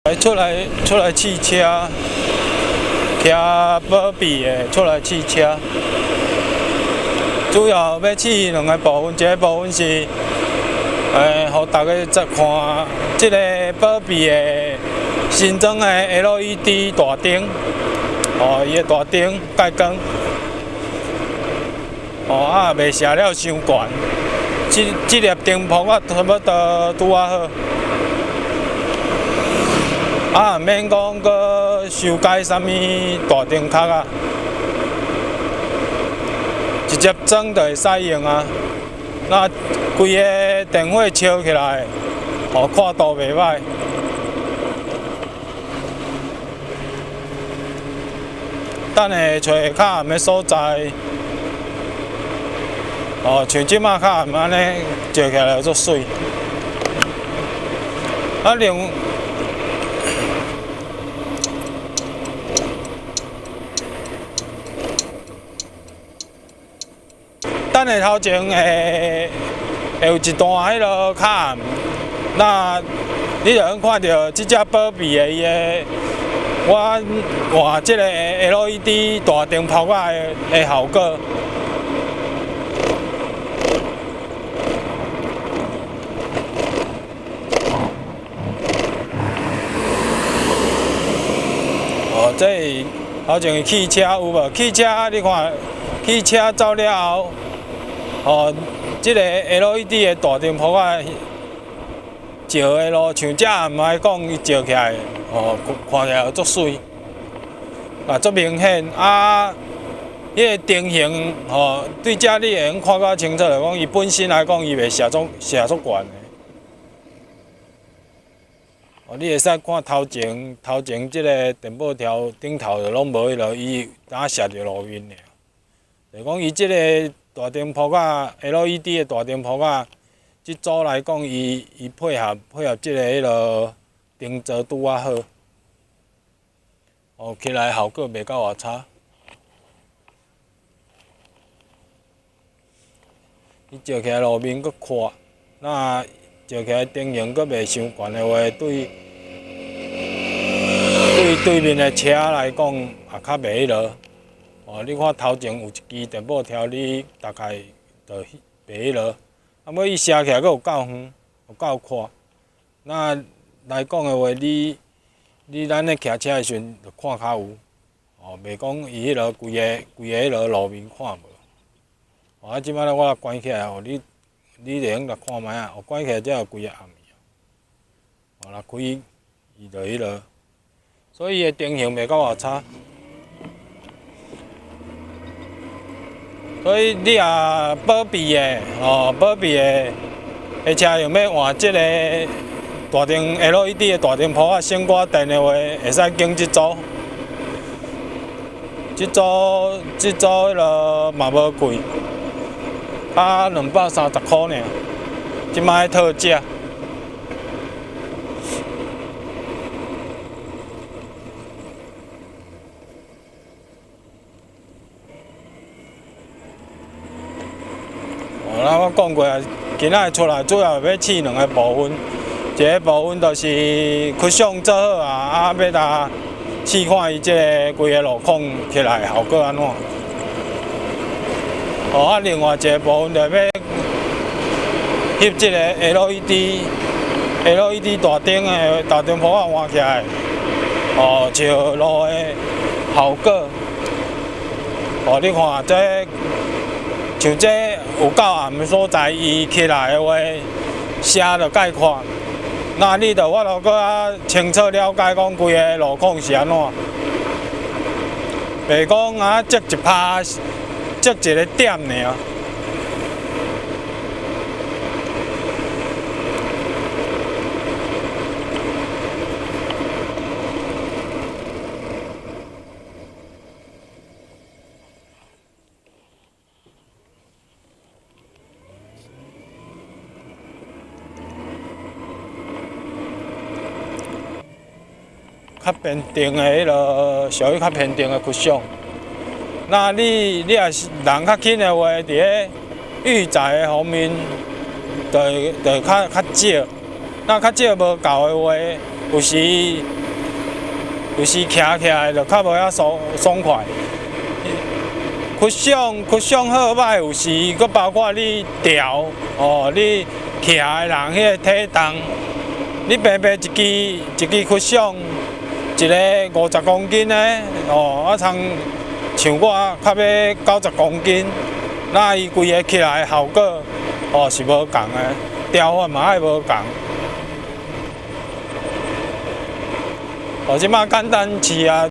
出來試車，騎寶比的出來試車，主要欲試兩个部分，一个部分是，予大家再看這个寶比的新裝的 LED 大燈，哦，伊的大燈蓋光，哦啊，袂射了傷懸，這這粒燈泡仔差不多拄仔好。啊，毋免講閣修改啥物大燈殼啊，直接裝就會使用啊。那規个電火燒起來，哦，看圖袂䆀。等下揣較暗的所在，哦，像這馬較暗按呢，照起來足媠。啊，另等下頭前會有一段彼落較暗，那你就通看著這隻寶比的伊的，我換這个 LED 大燈泡仔的效果。哦，這是頭前汽車有無？汽車你看，汽車走了後。哦，這个 LED 的大燈泡仔照的路，像這暗來講，伊照起來，哦，看起來足媠，啊，足明顯啊。彼个燈型，吼，對這你會用看較清楚，就講伊本身來講，伊袂射足射足懸的。哦，你會使看頭前頭前這个電報條頂頭就攏無彼落，伊敢射著路面爾。就講伊這个大燈泡仔 LED 的大燈泡仔，這組來講，伊配合這个彼落燈座拄仔好，哦，起來效果袂到偌差。伊照起來路面閣闊，那照起來燈型閣袂傷懸的話，對對面的車來講也較袂彼落。哦，你看頭前有一支電報條，你大概就袂彼落。啊，尾伊射起來閣有夠遠，有夠闊。那來講的話，你咱咧騎車的時陣就看較有，哦，袂講伊彼落規个規个彼落路面看無。哦，啊，這擺咧我關起來，哦，你會用來看覓仔？哦，關起來才有規个暗去。哦，若開伊就彼落，所以伊的燈型袂到偌差。所以你若寶比的，哦，寶比的的車用欲換這個大燈 LED 的大燈泡仔省寡電的話，會使揀這組。這組這組彼落嘛無貴，啊230箍爾，這擺特價。哦，那我講過啊，今仔日出來主要欲試兩个部分，一个部分就是開箱做好啊，啊，欲來試看伊這个規个路況起來效果按怎。哦，啊，另外一个部分就欲翕這个 LED 大燈的大燈泡仔換起來，哦，照路的效果。哦，你看這。像這有夠暗的所在，伊起來的話，聲就蓋闊。那你就法度閣較清楚了解講規个路況是按怎。袂講啊，積一拍，積一个點爾。較偏定的彼落，屬於較偏定的曲相。那你若是人較輕的話，佇咧預載的方面，就較少。那較少無夠的話，有時有時徛起來就較無遐爽爽快。曲項曲項好䆀，有時閣包括你調哦，你徛的人彼個體重，你平平一支一支曲項，一个50公斤的哦，啊像像我較欲90公斤，那伊規个起來效果哦是無仝的，調法嘛愛無仝。哦，這擺簡單飼啊。